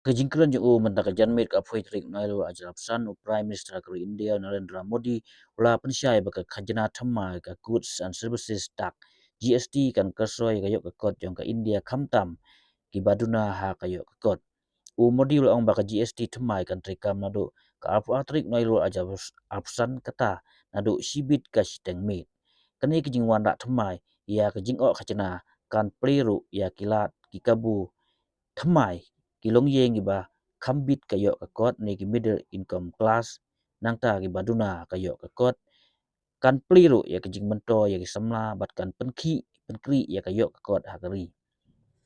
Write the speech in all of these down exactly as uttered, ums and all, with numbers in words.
Ka jingkren jong u mynta ka janmiet ka arphew tarik Naiwieng arhajar arphew san, u Prime Minister ka ri India Narendra Modi u la pynshai ba ka khajna thymmai ka Goods and Services Tax, G S T, kan kyrsoi ka ïoh ka kot jong ka India khamtam kiba duna ha ka ïoh ka kot. U Modi u la ong ba ka G S T thymmai kan treikam naduh ka arphew ar tarik Naiwieng arhajar arphew san, kata naduh shibit ka shiteng miet. Kane ka jingwanrah thymmai ïa ka jingoh khajna kan plie ruh ïa ki lad ki kabu thymmai ki longïing kiba kham bit ka ïoh ka kot ne ki middle income class, nangta kiba duna ka ïoh ka kot. Kan plie ruh ïa ka jingmyntoi ïa ki samla bad kan pynkhih pynkhrih ïa ka ïoh ka kot ha ka ri.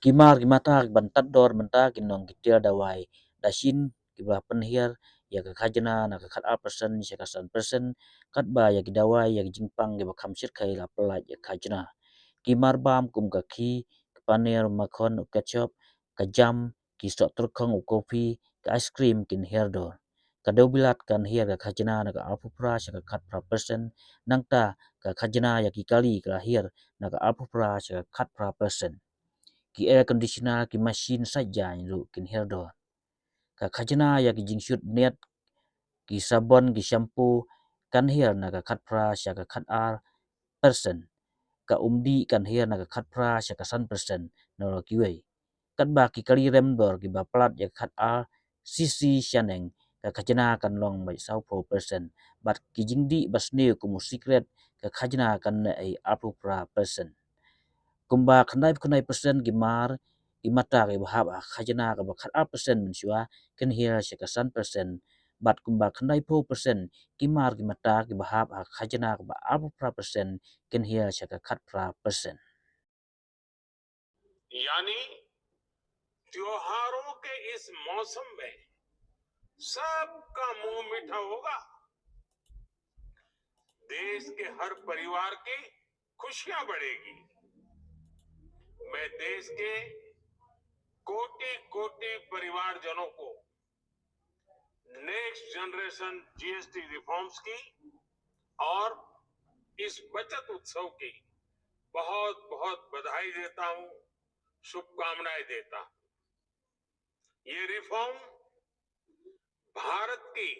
Ki mar ki mata kiban tad dor mynta ki nong ki tiar dawai dashin kiba pynhiar ïa ka khajna na ka khatar percent sha ka san percent, katba ïa ki dawai ïa ki jingpang kiba kham shyrkhei la pyllait ïa ka khajna. Ki mar bam kum ka khi, ka paneer, makhon, u ketchup, ka jam, ki soh tyrkhong, u kopi, ka ice cream kin hiar dor. Ka dewbilat kan hiar ka khajna na ka arphew phra sha ka khatphra percent, nangta ka khajna ïa ki kali ka la hiar na ka arphew phra sha ka khatphra percent. Ki air conditioner, ki machine sait jaiñ ruh kin hiar dor. Ka khajna ïa ki jingshut bniat, ki sabon, ki shampoo kan hiar na ka khatphra sha ka khatar percent. Ka umdih kan hiar na ka khatphra sha ka san percent, nalor kiwei. Katba ki kali rem dor kiba palat ïa ka khatar sisi shaneng, ka khajna kan long beit sawphew percent. Bad ki jingdih ba sniew kum u sikret, ka khajna kan neh ei arphew phra percent. Kumba khyndaiphew khyndai percent ki mar ki mata kiba hap ha ka khajna kaba khatar percent mynshuwa kin hiar sha ka san percent. Bad kumba khyndaiphew percent ki mar ki mata kiba hap ha ka khajna kaba arphew phra percent kin hiar sha ka khatphra percent. यानी त्योहारों के इस मौसम में सबका मुंह मीठा होगा। देश के हर परिवार की खुशियां बढ़ेगी। मैं देश के कोटि कोटि परिवारजनों को नेक्स्ट जनरेशन जीएसटी रिफॉर्म्स की और इस बचत उत्सव की बहुत बहुत बधाई देता हूं, शुभकामनाएं देता हूं। ये रिफॉर्म भारत की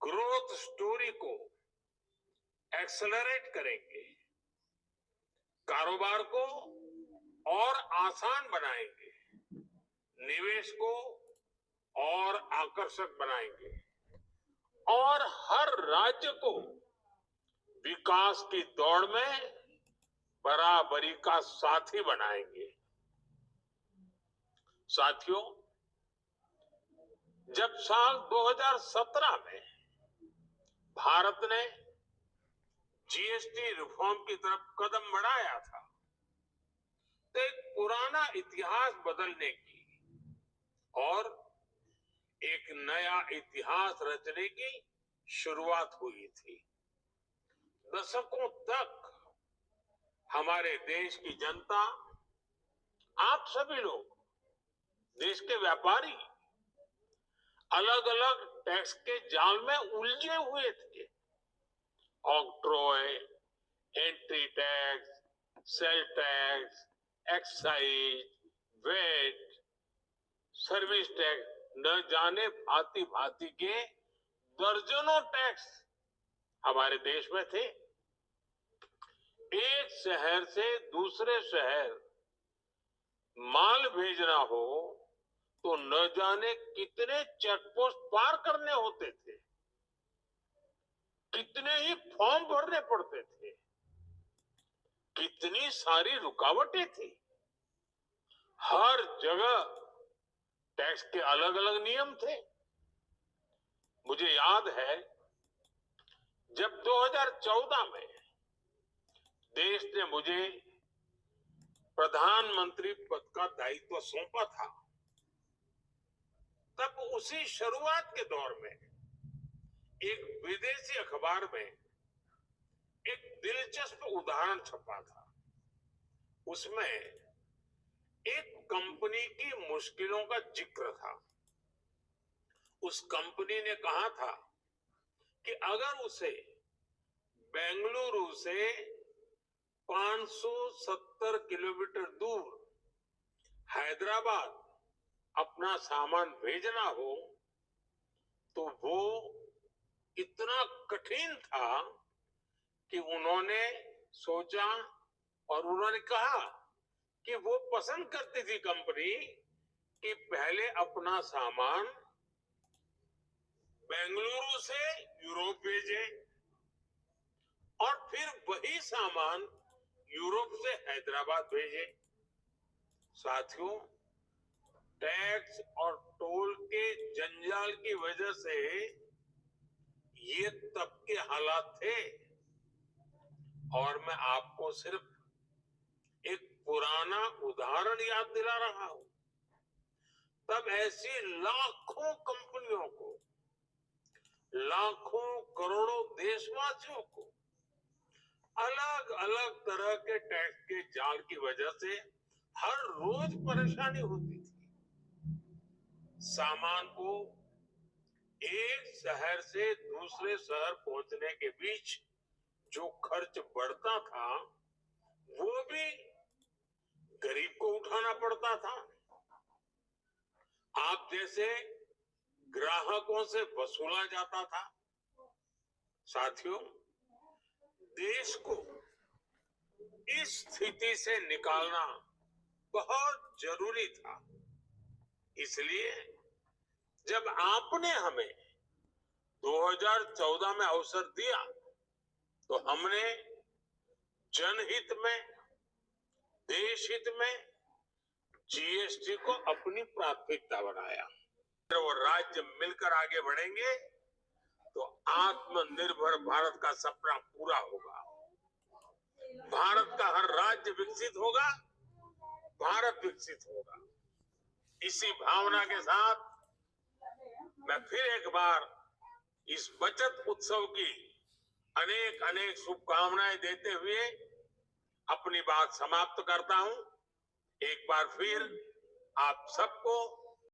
ग्रोथ स्टोरी को एक्सेलरेट करेंगे, कारोबार को और आसान बनाएंगे, निवेश को और आकर्षक बनाएंगे और हर राज्य को विकास की दौड़ में बराबरी का साथी बनाएंगे। साथियों, जब साल दो हज़ार सत्रह में भारत ने जीएसटी रिफॉर्म की तरफ कदम बढ़ाया था, तो एक पुराना इतिहास बदलने की और एक नया इतिहास रचने की शुरुआत हुई थी। दशकों तक हमारे देश की जनता, आप सभी लोग, देश के व्यापारी अलग-अलग टैक्स के जाल में उलझे हुए थे। Octroi, entry tax, sale tax, excise, VAT, service tax, न जाने भांति-भांति के दर्जनों टैक्स हमारे देश में थे। एक शहर से दूसरे शहर माल भेजना हो तो न जाने कितने चेकपोस्ट पार करने होते थे, कितने ही फॉर्म भरने पड़ते थे, कितनी सारी रुकावटें थी। हर जगह टैक्स के अलग-अलग नियम थे। मुझे याद है, जब दो हज़ार चौदह में देश ने मुझे प्रधानमंत्री पद का दायित्व सौंपा था, तब उसी शुरुआत के दौर में एक विदेशी अखबार में एक दिलचस्प उदाहरण छपा था। उसमें एक कंपनी की मुश्किलों का जिक्र था। उस कंपनी ने कहा था कि अगर उसे बेंगलुरु से पाँच सौ सत्तर किलोमीटर दूर हैदराबाद अपना सामान भेजना हो तो वो इतना कठिन था कि उन्होंने सोचा और उन्होंने कहा कि वो पसंद करती थी कंपनी कि पहले अपना सामान बेंगलुरु से यूरोप भेजे और फिर वही सामान यूरोप से हैदराबाद भेजे। साथियों, टैक्स और टोल के जंजाल की वजह से ये तब के हालात थे। और मैं आपको सिर्फ एक पुराना उदाहरण याद दिला रहा हूं। तब ऐसी लाखों कंपनियों को, लाखों करोड़ों देशवासियों को अलग अलग तरह के टैक्स के जाल की वजह से हर रोज परेशानी होती थी। सामान को एक शहर से दूसरे शहर पहुंचने के बीच जो खर्च बढ़ता था, वो भी गरीब को उठाना पड़ता था। आप जैसे ग्राहकों से वसूला जाता था। साथियों, देश को इस स्थिति से निकालना बहुत जरूरी था। इसलिए जब आपने हमें दो हज़ार चौदह में अवसर दिया, तो हमने जनहित में, देश हित में जीएसटी को अपनी प्राथमिकता बनाया। अगर वो राज्य मिलकर आगे बढ़ेंगे, तो आत्मनिर्भर भारत का सपना पूरा होगा। भारत का हर राज्य विकसित होगा, भारत विकसित होगा। इसी भावना के साथ मैं फिर एक बार इस बचत उत्सव की अनेक अनेक शुभकामनाएं देते हुए अपनी बात समाप्त करता हूं। एक बार फिर आप सबको